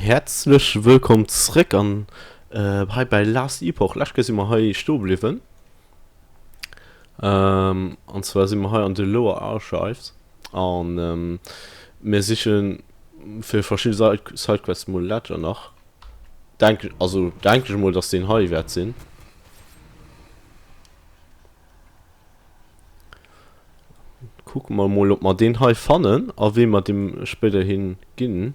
Häerzlech wëllkomm zréck an hei bei Last Epoch. Lescht Kéier si mer hei stoe bliwwen. An zwar si mer hei an de Lower Archives an mir siche fir verschidde Sidequests mol Ledger nach. Denk, also denk ech mol, dass deen hei wäert sinn. Kucke mer mol ob mer deen hei fannen a wéi mer deem spéiderhin ginn.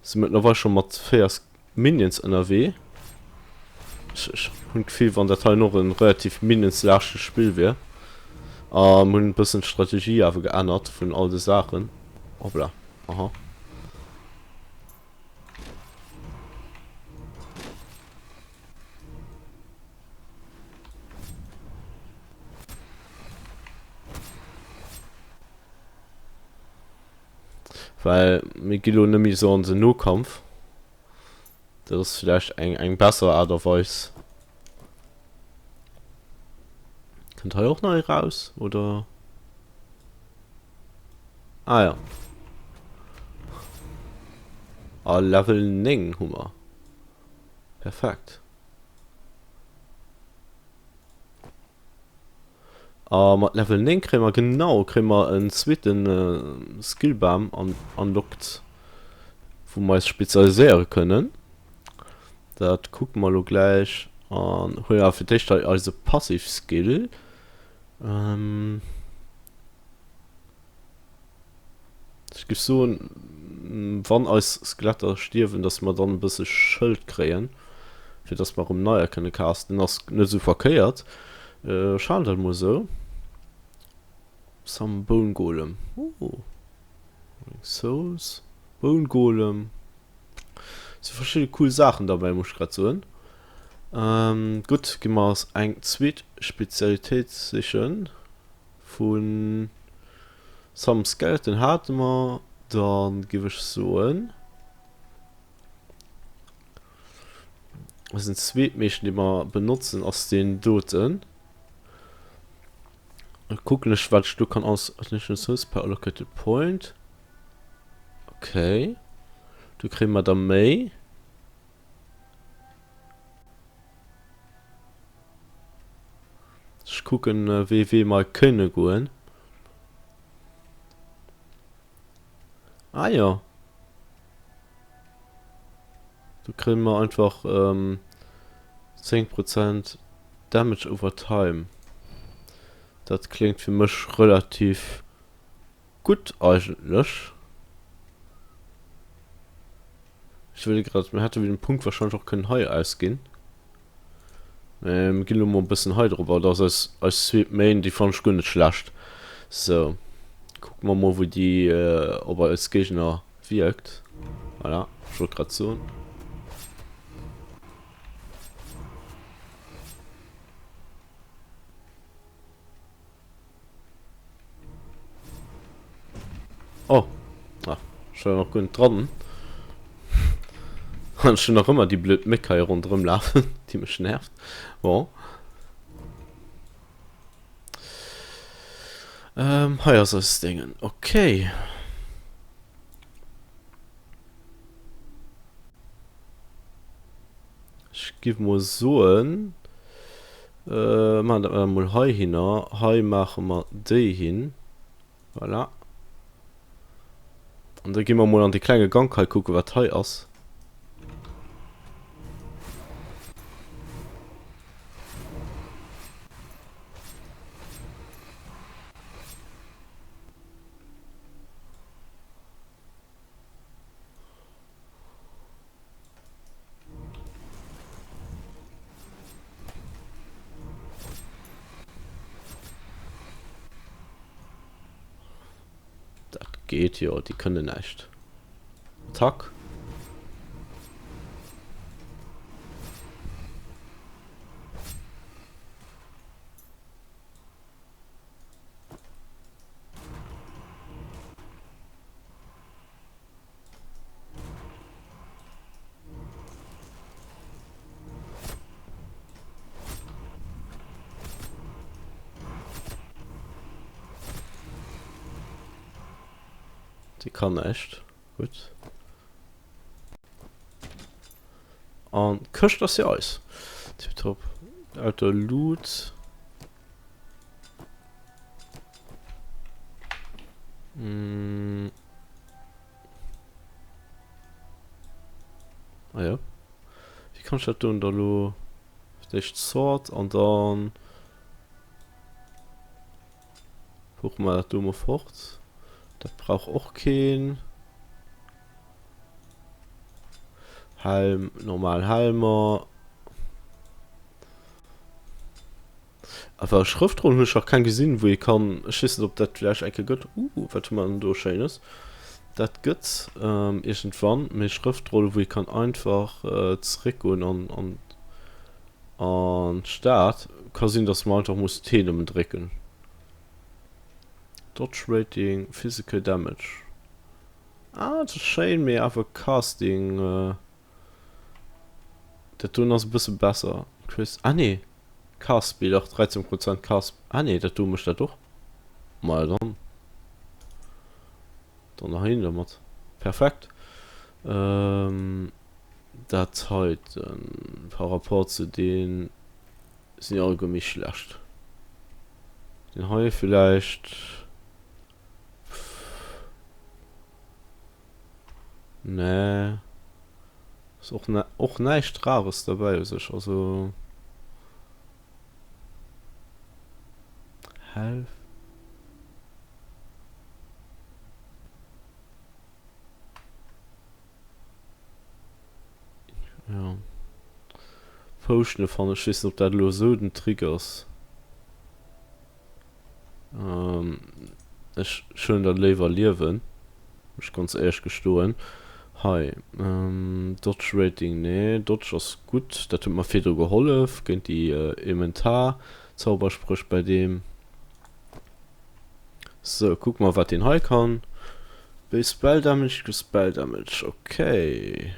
Si mëttlerweil scho mat 4 Minions ënnerwee. Ech hunn d'Gefill wann dat hei och en relativ Minions-laaschtegt Spill wier. A mir hunn e bëssen d'Strategie awer geännert vun all de Saachen. Hoppla, aha. Well mir gi lo net méi esou an den Nokampf. Dat ass vläicht eng eng besser Aart a Weis. Kënnt hei och nach ee raus, oder? Ah ja. A Level 9 hu mer. Perfekt. A mat Level 9 kréie mer, genau, kréie mer en zweeten Skillbam unlocked, wou mer eis spezialiséiere kënnen. Dat kucke mer elo gläich. An huelen awer fir d'éischt hei eise Passive Skill. Ech géif soen, wann eis Skeletter stierwen, dass mer dann e bësse Schëld kréien, fir dass mer erëm neier kënne casten. Ass net esou verkéiert. Ech halen dat emol esou. Some Bone Golem. Oh. Souls. Bone Golem. Si verschidde cool Saachen derbäi, muss ech grad soen. Gutt, gi mer eis eng zweet Spezialitéit sichen. Vun Some Skeleton hate mer, dann giff ech soen eisen zweetmeeschten dee mer benotzen ass deen doten. Da kucken ech wat ech do kann aus Additional Souls per allocated point. Okay. Do kréie mer der méi. Ech kucken wéi Wee mer kënne goen. Ah jo. Do kréie mer einfach 10 Prozent Damage over Time. Dat kléngt fir mech relativ gutt eigentlech. Ech wëll grad, mir hätte den Punkt wahrscheinlech och kënnen hei ausginn. Mee mir ginn elo mol e bëssen hei drop. Dat ass eis, eis zweet Main, déi fannen ech guer net schlecht. Sou, kucke mer mol wou déi op eis Géigner wierkt. Voilà, ech wollt grad soen. Oh. Ah, ech war nach guer net dran. An ech hunn nach ëmmer déi blöd Méck hei ronderëm lafen, déi mech nervt. Bon. Ähm, hei ass eis Déngen. Okay. Ech giff mol soen, maachen dat mer mol heihinner. Hei maache mer déi hin. Voilà. An da gi mer mol an de klenge Gank hei kucken, wat hei ass. Dat geet jo, déi kënnen näischt. Attack. Déi kann näischt. Gutt. An d'Këscht ass fir eis. Tiptop. Lauter Loot. Mm. Ah ja. Wéi kann ech dat doen da lo? Fir d'éischt Sort an dann buche mer dat do mol fort. Dat brauch och keen. Helm, normal Helmer. Awer Schrëftrollen hunn ech nach keng gesinn, wou ee kann, ech weess net ob dat vläicht eng Kéier gëtt, uh wat hu mer denn do schéines, dat gëtt iergendwann, mee Schrëftrollen wou ee kann einfach zeréckgoen an an an d'Stad, ka sinn dass mer einfach mussen T nëmmen drécken. Dodge Rating, Physical Damage, ah dat ass schéin, mee awer Casting. Dat doen ass e bësse besser. Chris, ah nee, Cast Speed, dach 13 Prozent Cast, ah nee, dat do mécht dat och. Maja dann, dann heihin dermat. Perfekt. Ähm, dat heiten par rapport zu deen sinn déi alleguer méi schlecht. Deen hei villäicht. Nee. Ass och och näischt Rares derbäi u sech, also. Health. Ja. Potione fannen ech, weess net ob dat elo esou den Trick ass. Ech hunn dat léiwer liewen, muss ech ganz éierlech gestoen. Hei, Dodge Rating, nee, Dodge ass gutt, dat huet mer virdru gehollef géint déi Elementar Zauberspréch bei deem. Sou, kucke mer wat deen hei kann. Base Spell Damage, Spell Damage, okay.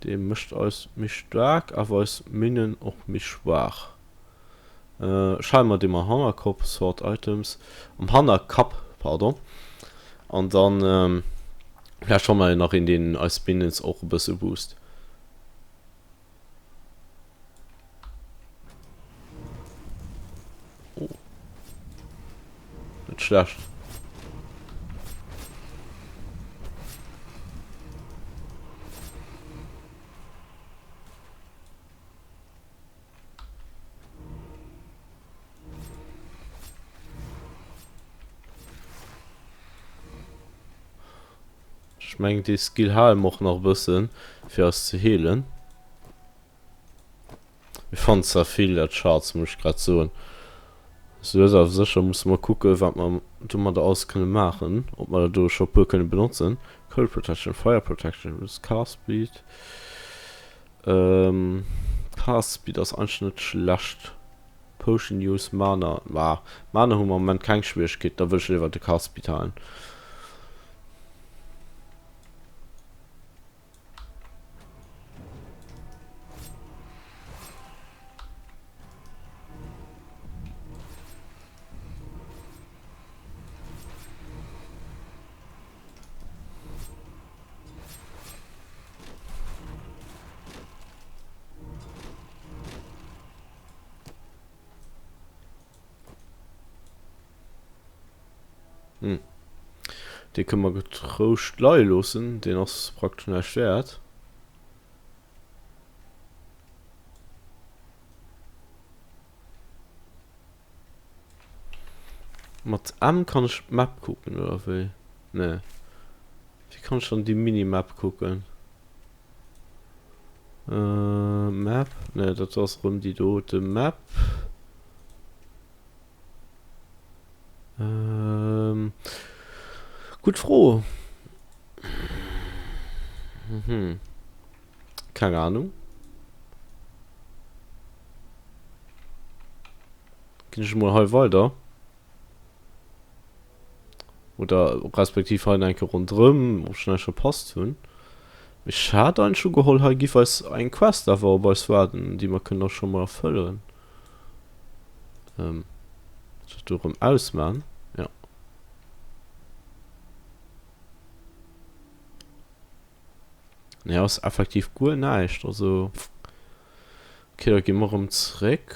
Dee mécht eis méi staark, awer eis Minion och méi schwaach. Ech hale mer dee mol am Hannerkopp, Sort Items, am Hannerkapp, pardon. An dann vläicht fanne mer jo nach een, deen eis Minions och e bësse boost. Oh. Net schlecht. Ech mengen dee Skill hale mer och nach e bëssen fir eis ze heelen. Mir fannen zwar vill dat Schards, muss ech grad soen. Sou awer sécher musse mer kucke wat mer domadder alles kënne maachen, ob mer der do scho puer kënne benotzen. Cold Protection, Fire Protection, Cast Speed. Cast Speed ass eigentlech net schlecht. Potion Use, Mana, ma Mana hu mer am Moment keng Schwieregkeet, da wëll ech léiwer de Cast Speed halen. Hm. Dee kënne mer getrouscht leie loossen, deen ass praktesch näischt wäert. Mat M kann ech d'Map kucken, oder wéi? Nee. Wéi kann ech dann déi Minimap kucken? Äh, Map? Nee, dat ass erëm déi dote Map. Ähm, gutt Fro. Mhm. Keng Ahnung. Ginn ech mol hei weider. Oder respektiv hei nach eng Kéier ronderëm, ob ech näischt verpasst hunn. Mee ech hat eigentlech ugeholl, hei giff eis eng Quest awer op eis waarden, déi mer kënnen och scho mol erfëllen. Ähm, soll ech do erëm ausman? Jo. Nee, ass effektiv guer näischt. Also, okay, da gi mer erëm zréck.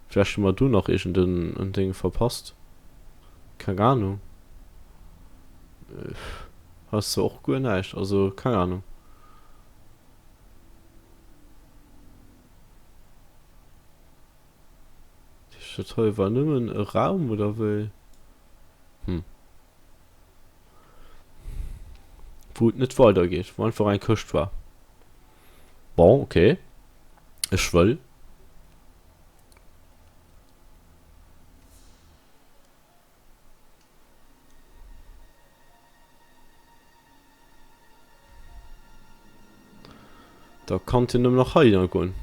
Vläicht hu mer do nach iergend en Déng verpasst. Keng Ahnung. Hei ass zwar och guer näischt, also keng Ahnung. Dat hei war nëmmen e Raum oder wéi? Hm. Wou et net weidergeet, wou einfach eng Këscht war. Bon, okay. Ech wëll. Da kann en nëmmen nach hei goen.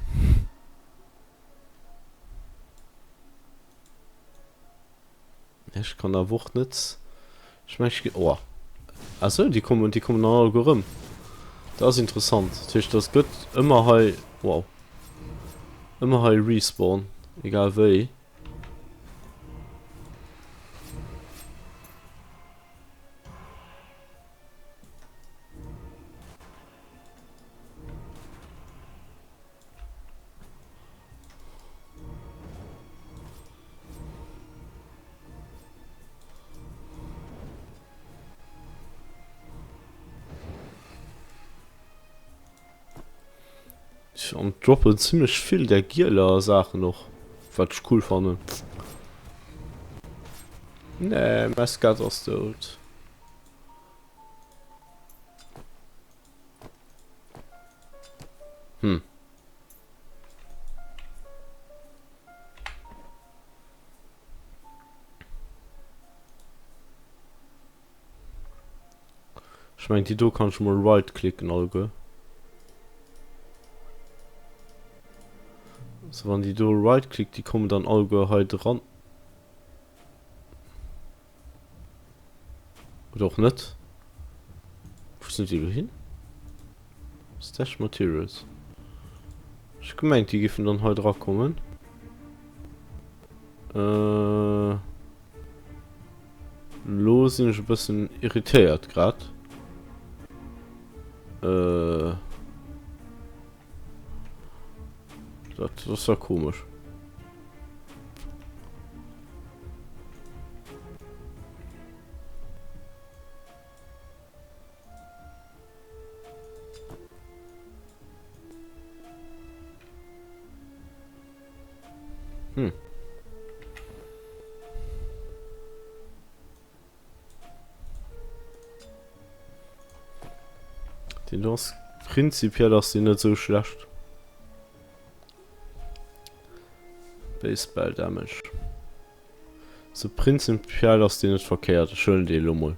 Ech kann awer och net. Ech mengen ech gi oh. Ah sou, déi kommen, déi kommen dann alleguer erëm. Dat ass interessant. Dat heescht, dat gëtt ëmmer hei, wow, ëmmer hei respawn, egal wéi. An droppen zimmlech vill där gieler Saachen och, wat ech cool fannen. Nee, Maskat ass dout. Hm. Ech mengen déi do kann ech mol right klicken alleguer. So wann déi do right klick, déi kommen dann alleguer hei dran. Oder och net. Wou sinn déi elo hin? Stash Materials. Ech hu gemengt déi géifen dann hei dra kommen. Äh, lo sinn ech e bëssen irritéiert grad. Äh, dat ass ja komesch. Hm. Den do ass prinzipiell ass den net sou schlecht. Base Spell Damage. Sou prinzipiell ass deen net verkéiert. Ech huelen dee elo mol.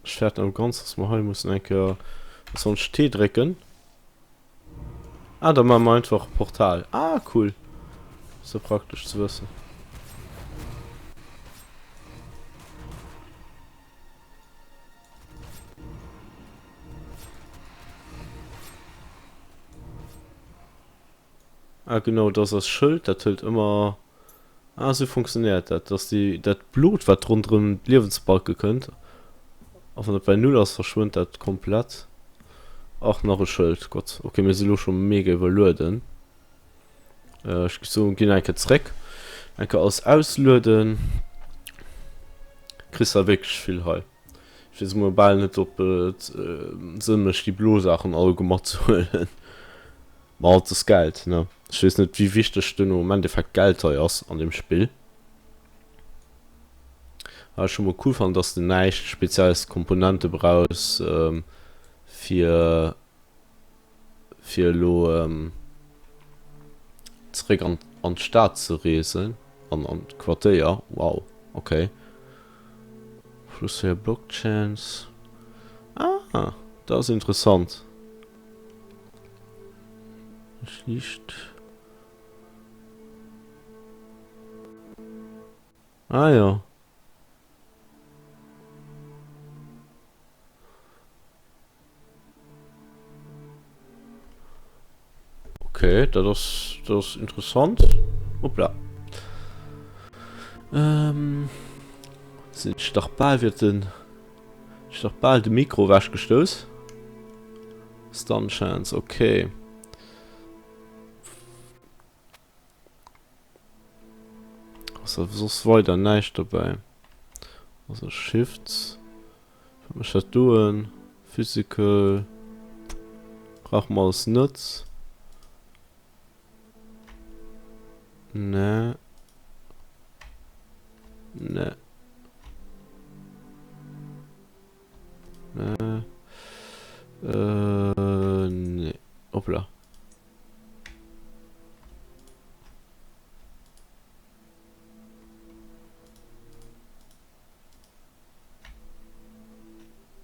Ech fäerten awer ganz, dass mer hei mussen eng Kéier sonst T drécken. Ah, da maache mer einfach e Portal. Ah, cool. Sou praktesch ze wëssen. Ah genau, dat ass eist Schëld, dat hëlt ëmmer. Ah esou funktionéiert dat, dass déi dat Blot wat ronderëm d'Liewensbalke kënnt, a wann dat bei Null ass, verschwënnt dat komplett. Ach nach e Schëld, Gott, ok mir si lo scho mega iwwerlueden. Ech géif soen, ginn eng Kéier zréck, eng Kéier alles auslueden. Kriss der wierklech vill hei. Ech weess emol bal net op et Sënn mécht déi blo Saachen alleguer matzehuelen. Ma et ass Geld, ne? Ech weess net wéi wichteg duerno am Endeffekt Geld hei ass an deem Spill. Wat ech scho mol cool fannen, dass de näischt spezielles Komponente brauchs fir fir elo zeréck an an d'Stad ze reesen an an d'Quartéier. Wow, okay. Plus 4 Block Chance. Ah, dat ass interessant. Schlicht. Ah ja. Okay, dat ass, dat ass interessant. Hoppla. Ähm. Sinn ech dach bal wier den ech dach bal de Mikro ewech gestouss. Stun Chance, okay. Ass da soss weider näischt dobäi? Also Shift, wat mécht dat doen? Physical brauche mer alles net. Ne. Ne. Ne. Äh, ne. Hoppla.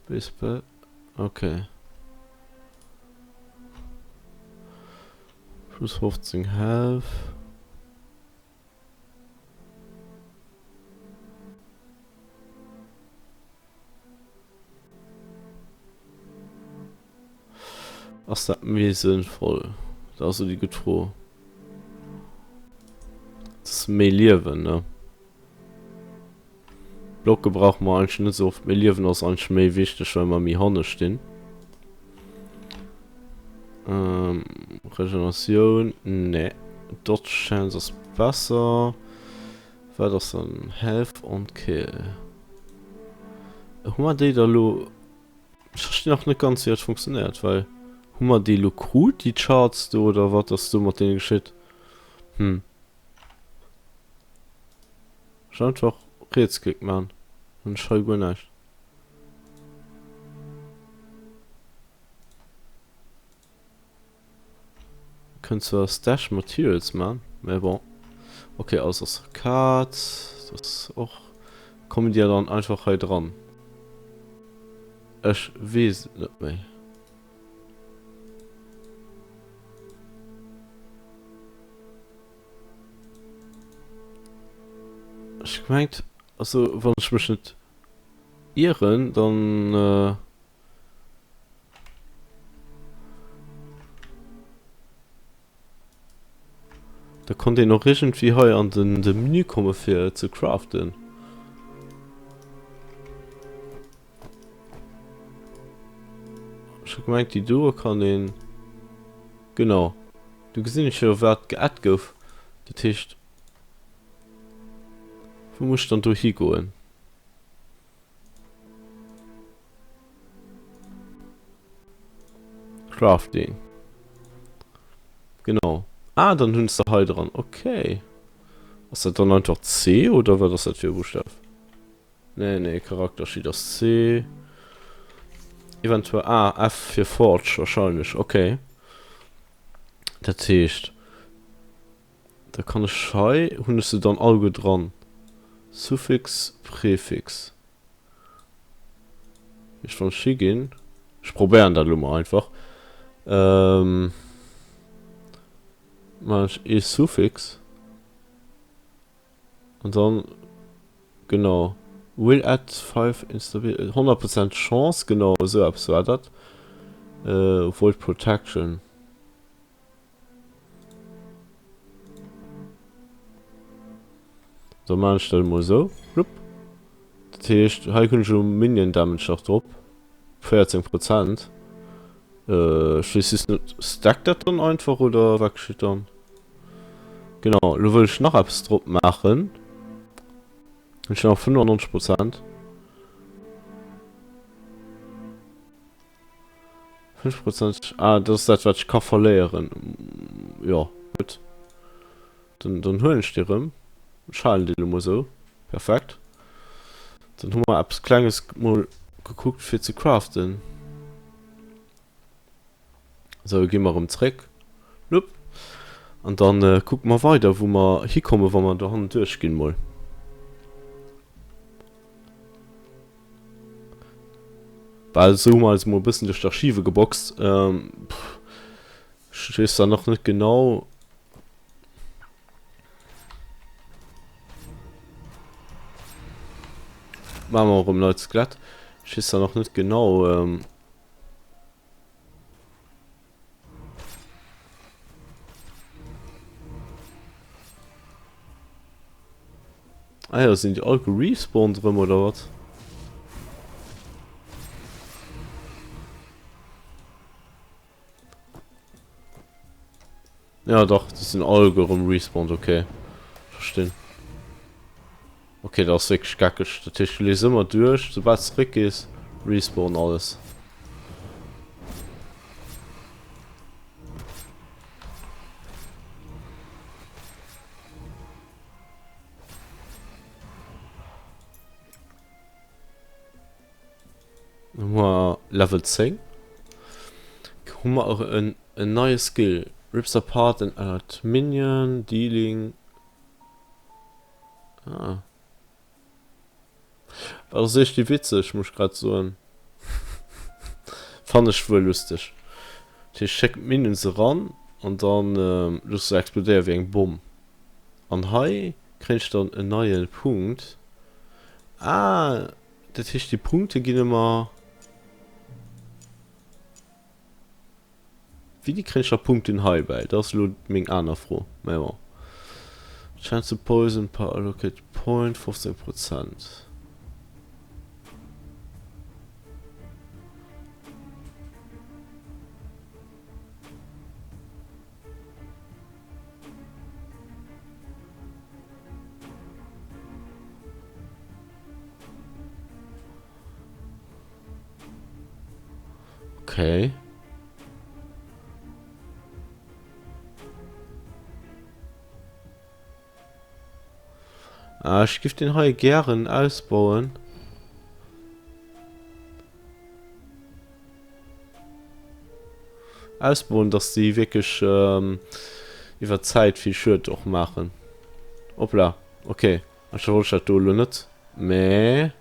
Whisper. Okay. Plus 15 Health. Ass dat méi sënnvoll? Dat ass elo déi gutt Fro. Dat ass méi Liewen, ne? Blocke brauche mer eigentlech net esou oft. Méi Liewen ass eigentlech méi wichteg, well mer méi hanne stinn. Ähm, Regeneratioun, nee. Dodge Chance ass besser. Wat ass dann Health on Kill? Hu mer déi da lo? Ech verstinn nach net ganz wéi dat funktionéiert, well hu mer déi lo krut déi Charts do oder wat ass do mat deene geschitt? Hm. Ech einfach Rietsklick man, hunn ech hei guer näischt. Kënnt zwar Stash Materials man, mä bon. Ok, alles ass verkat. Dat ass och. Kommen déi dann einfach hei dran? Ech weess et net méi. Ech gemengt, also wann ech mech net ieren, dann. Da konnt een och iergendwéi hei an den de Menü komme fir ze craften. Ech hu gemengt déi doe kann een. Genau. Do gesinn ech jo wat geadd gouf. Dat heescht wou muss ech dann do higoen? Crafting. Genau. Ah, dann hunn se hei dran. Okay. Ass dat dann einfach C oder wat ass dat fir e Buschtaf? Nee, nee, Charaktersheet ass C. Eventuell ah, F fir Forge wahrscheinlech. Okay. Dat heescht, da kann ech hei, hunn ech se dann alleguer dran. Suffix, Präfix. Ech wann ech higinn, ech probéieren dat elo mol einfach. Ähm, maachen ech ee Suffix an dann genau will add 5 instabil 100 Prozent Chance, genau esou eppes war dat. Äh, Void Protection. Da maan ech dat emol esou. Flupp. Dat heescht, hei hunn ech elo Minion Damage nach drop. 14 Prozent. Äh, ech weess just net, stackt dat dann einfach oder wat geschitt dann? Genau, elo wëll ech nach eppes drop maachen. Hunn ech nach 95 Prozent. 5 Prozent, ah dat ass dat wat ech ka verléieren. Jo gutt, dann dann huelen ech déi erëm. Ech halen déi elo mol esou. Perfekt. Dann hu mer eppes klenges mol gekuckt fir ze craften. Sou gi mer erëm zréck. Lupp. An dann kucke mer weider wou mer hikomme wa mer do hannen duerch ginn mol. Well esou hu mer eis emol e bëssen duerch d'Archive geboxt. Ech weess zwar nach net genau. Maache mer erëm neit Skelett. Ech weess zwar nach net genau. Ah jo, sinn déi all gerespawnt erëm oder wat? Ja dach, déi sinn all erëm respawned, okay. Verstinn. Okay, dat ass wierklech geckeg. Dat heescht, du lees ëmmer duerch, soubal s zeréck gees, respawn alles. Hu mer Level 10. Hu mer och en en neie Skill. Rips apart an allied minion, dealing. Ah. Dat ass echt witzeg, muss ech grad soen. Fannen ech wuel lusteg. Dat heescht, schéckt d'Minions eran an dann looss se explodéieren wéi eng Bomm. An hei kréien ech dann en neie Punkt. Ah, dat heescht déi Punkte ginn ëmmer. Wéini kréien ech da Punkten heibäi? Dat ass elo meng aner Fro. Mä bon. Chance to poison per allocated point 15 Prozent. Okay. Ah, ech giff den hei gären ausbauen. Ausbauen, dass déi wierklech ähm, iwwer Zäit vill Schued och maachen. Hoppla, okay. Ech wollt dat do elo net, mä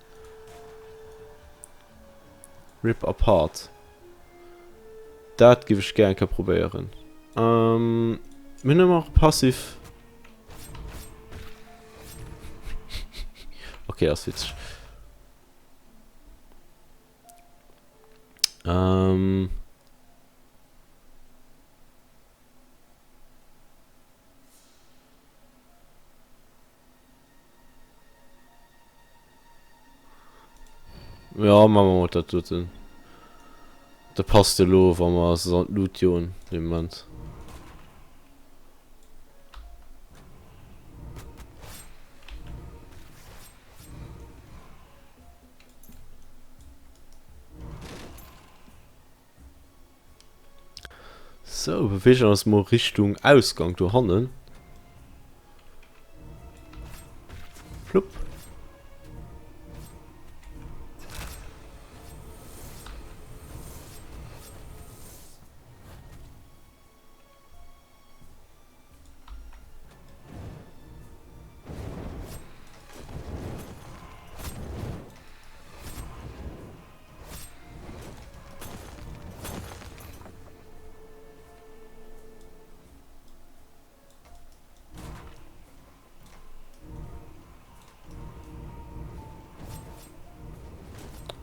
Rip Apart. Dat giff ech gär eng Kéier probéieren. Ähm, mir hunn ëmmer passiv. Okay, ass witzeg. Ähm. Ja, machen wir mal dat doten. Dat passt elo, wa mer se an d'Lut joen, de Moment. Sou, beweegen eis mol Richtung Ausgang do hannen. Flupp.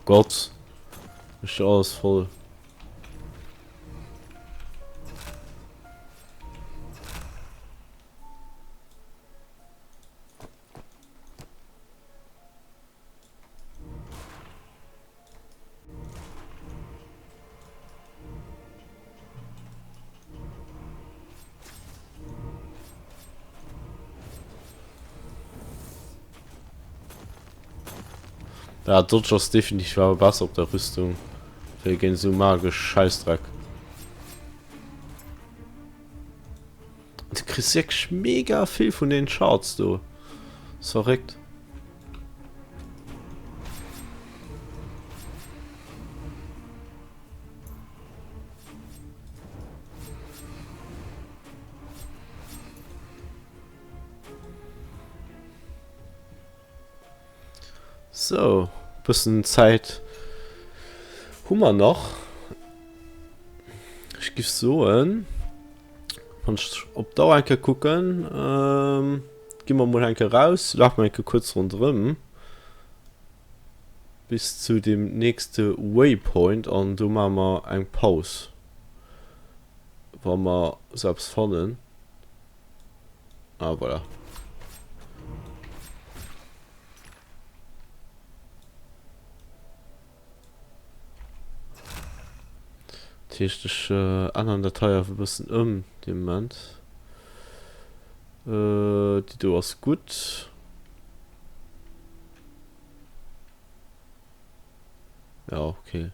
Gott, ist alles voll. Ja, Dodge ass definitiv awer besser op der Rüstung. Wéi géint esou magesch Schäissdreck. Du kriss wierklech mega vill vun den Shards do. Ass verréckt. Sou, bëssen Zäit hu mer nach. Ech giff soen, wann ech op d'Auer eng Kéier kucken, gi mer mol eng Kéier raus, lafe mer eng Kéier kuerz ronderëm bis zu dem nächste Waypoint an do maache mer eng Paus, wa mer sou eppes fannen. Ah, voilà. Dat heescht ech änneren dat hei awer e bëssen ëm dee Moment. Déi do ass gutt. Ja okay.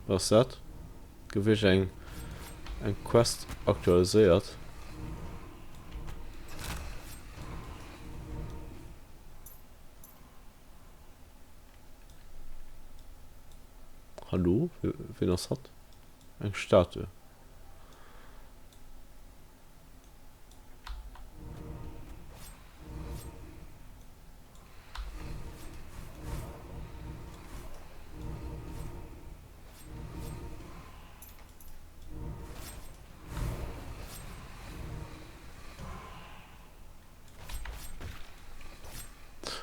Wat ass dat? Gouf iergend eng eng Quest aktualiséiert? Hallo? Wien ass hatt? Eng Statue.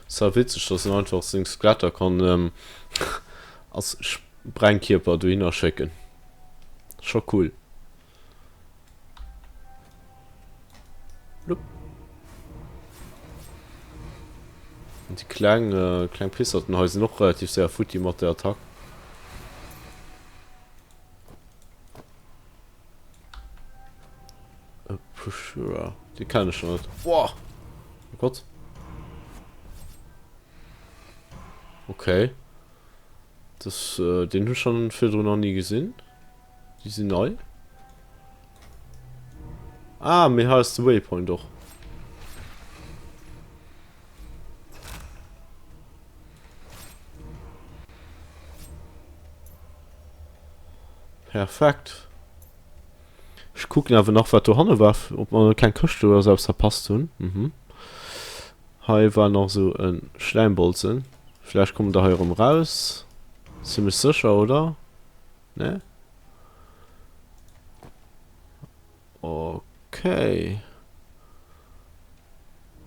Ass witzeg, dass en einfach seng Skeletter kann ähm, als Sprengkierper dohinner schécken. Scho cool. An déi kleng, äh, kleng Pisserten hei sinn och relativ séier futti mat der Attack. E Pushura, déi kennen ech nach net. Boah! Oh Gott. Okay. Das, äh, den hu schon virdrun nach nie gesinn. Déi sinn nei. Ah, mee hei ass de Waypoint och. Perfekt. Ech kucken awer nach, wat dohanne war, ob mer keng Këscht oder sou eppes verpasst hunn. Mhm. Hei war nach sou e Schläimbolzen. Vläicht kommen der hei erëm raus. Zimmlech sécher, oder? Ne? Okay.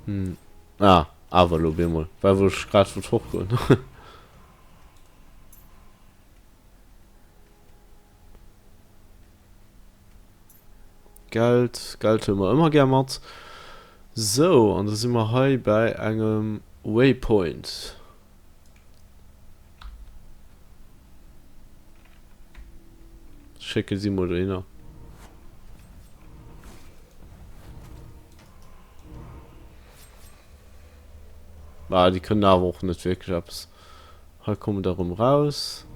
Hm. Ah, awer elo bemol. War wou ech grad wollt hochgoen. Geld, Geld huele mer ëmmer gär mat. Sou, an da si mer hei bäi engem Waypoint. Schécke si mol dohinner. Ah, déi kënnen awer och net wierklech eppes. Hei kommen der erëm raus.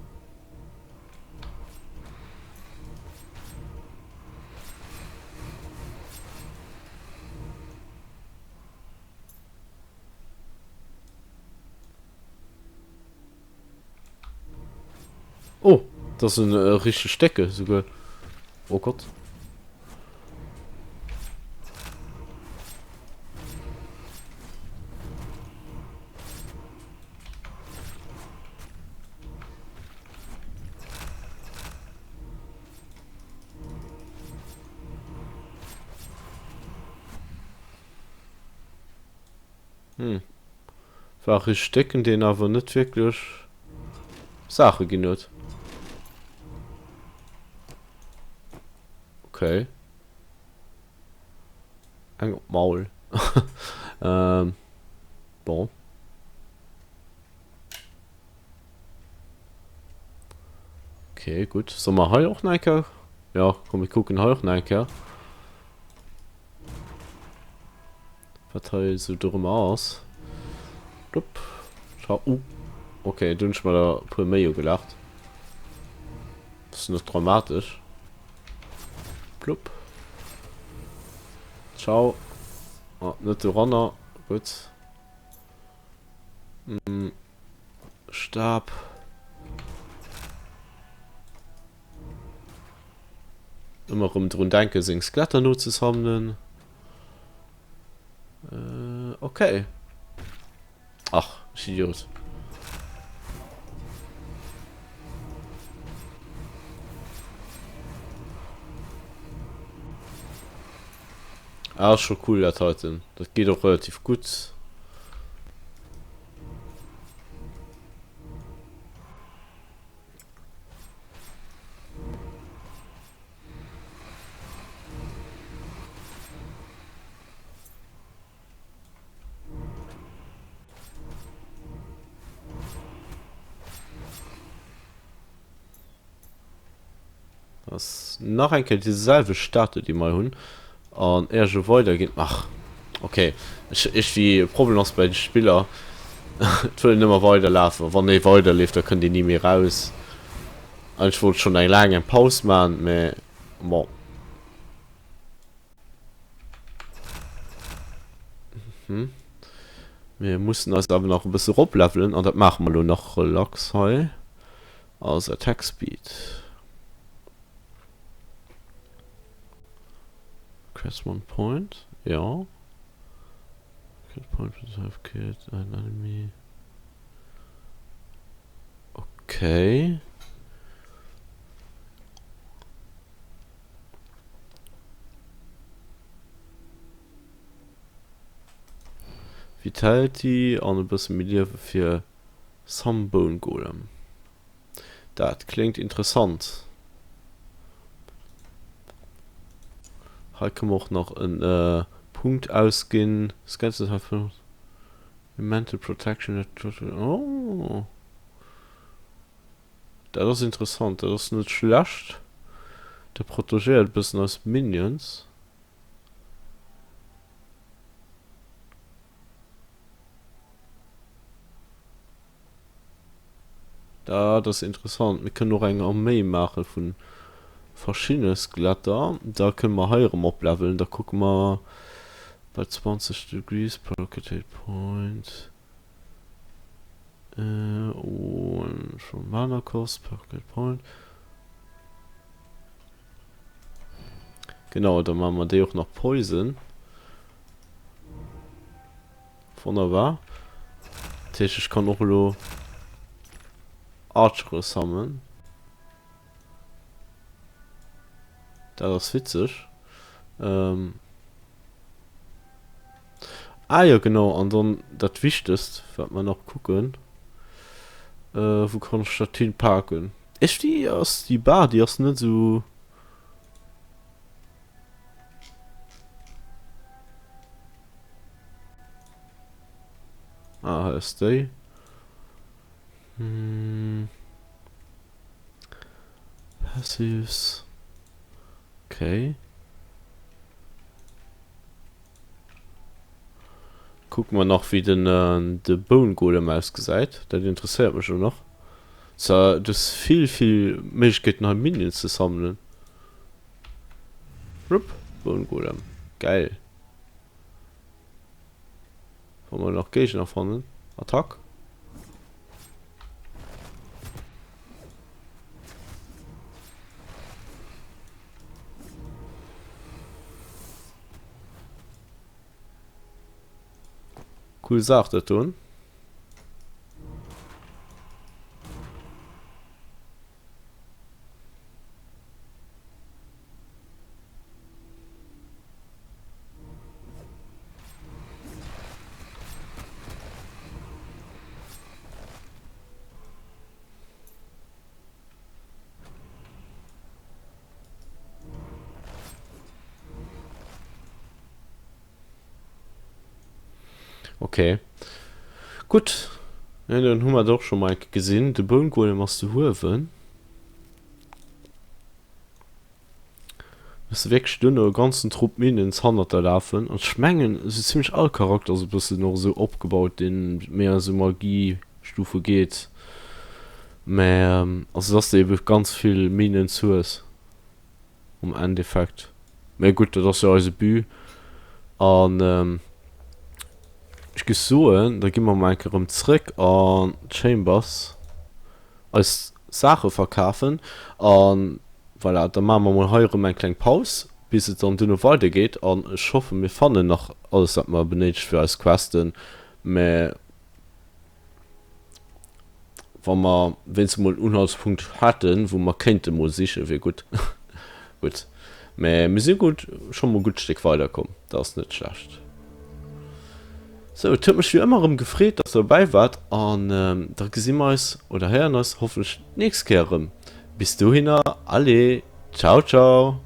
Oh, das ist ein äh, richtig Stecke sogar. Oh Gott. Hm. War richteg décken, deen awer net wierklech Saache ginn huet. Okay. Eng op d'Maul. ähm, bon. Okay, gutt. Solle mer hei och nach eng Kéier? Ja, komm, mir kucken hei och nach eng Kéier. Wat hei esou dorëmmer ass. Plopp. Schau. Uh. Okay, do hunn ech mer der e puer méi ugelaacht. Ass net dramatesch. Plopp. Ciao. Ah, net doranner. Gutt. Hm. Stab. Ëmmer erëm drun denken, seng Skeletter nozesammelen. Äh, okay. Ach, ech Idiot. Ah, ass scho cool dat heiten. Dat geet och relativ gutt. Ass nach eng Kéier déi selwecht Statue déi mer hei hunn. An éier ech elo weiderginn, ach ok, ech iergendwéi e Problem ass bei de Spiller, et wëll en ëmmer weiderlafen, a wann ee weiderleeft da kënnt een ni méi raus. An ech wollt schonn eng laang eng Paus maachen, mä bon. Mir mussen eis awer nach e bësse eroplevelen an dat maache mer elo nach relax hei. Also Attack Speed. Press one point, ja. Kill point to have killed an enemy. Okay. Vitality an e bësse méi Liewe fir Some Bone Golem. Dat kléngt interessant. Hei kënne mer och nach en Punkt ausginn. Skeletons have Mental protection Oh! Dat ass interessant. Dat ass net schlecht. Dat protegéiert e bëssen eis Minions. Dat ass interessant. Mir kënnen och eng Arméi maache vu verschiddene Skeletter. Da kënne mer hei erëm oplevelen. Da kucke mer bei 20 Degrees per Rocket Point. Und from Mana Cost per Rocket Point. Genau, da maache mer déi och nach Poison. Wonnerbar. Dat heescht, ech kann och elo Archere summonen. Dat ass witzeg. Ähm. Ah jo, genau. An dann dat Wichtegst, wat mer nach kucken. Äh, wou kann ech dat hinpaken? Iergendwéi ass déi Bar, déi ass net esou. Ah, hei ass déi. Hm. Passives. Okay. Kucke mer nach wéi den de Bone Golem ausgesäit. Dat interesséiert mech elo nach. Zwar du hues vill vill Méiglechkeeten hei Minions ze sammelen. Rupp, Bone Golem. Geil. Wa mer nach Géigner fannen. Attack. Cool Saach dat doen. Okay. Gutt. Ja, dann hu mer et och scho mol eng Kéier gesinn. De Bone Golem ass ze huewen. Dass wierklech duerno e ganzen Trupp Minions hannert der lafen. An ech mengen, esou zimmlech all Charakter ass e bëssen och esou opgebaut, deen méi a esou Magie-Stufe geet. Mä also dass de ebe ganz vill Minions hues am Endeffekt. Mä gutt, dat ass jo eise But. An ech géif soen, da gi mer mol eng Kéier erëm zréck an d'Chambers. eis Saache verkafen an voilà, da maache mer mol hei erëm eng kleng Paus bis et dann duerno weider geet an ech hoffe mir fannen nach alles wat mer benéidegt fir eis Questen, mä wa mer wéinstens mol en Unhaltspunkt hätten wou mer kéinte mol sichen wier gutt. Gutt, mä mir si gutt scho mol e gutt Stéck weider komm, dat ass net schlecht. Sou, et huet mech wéi ëmmer erëm gefreet, dass der dobäi waart an da gesi mer eis oder héieren eis hoffentlech d'nächst Kéier erëm. Bis dohinner, allez, ciao ciao!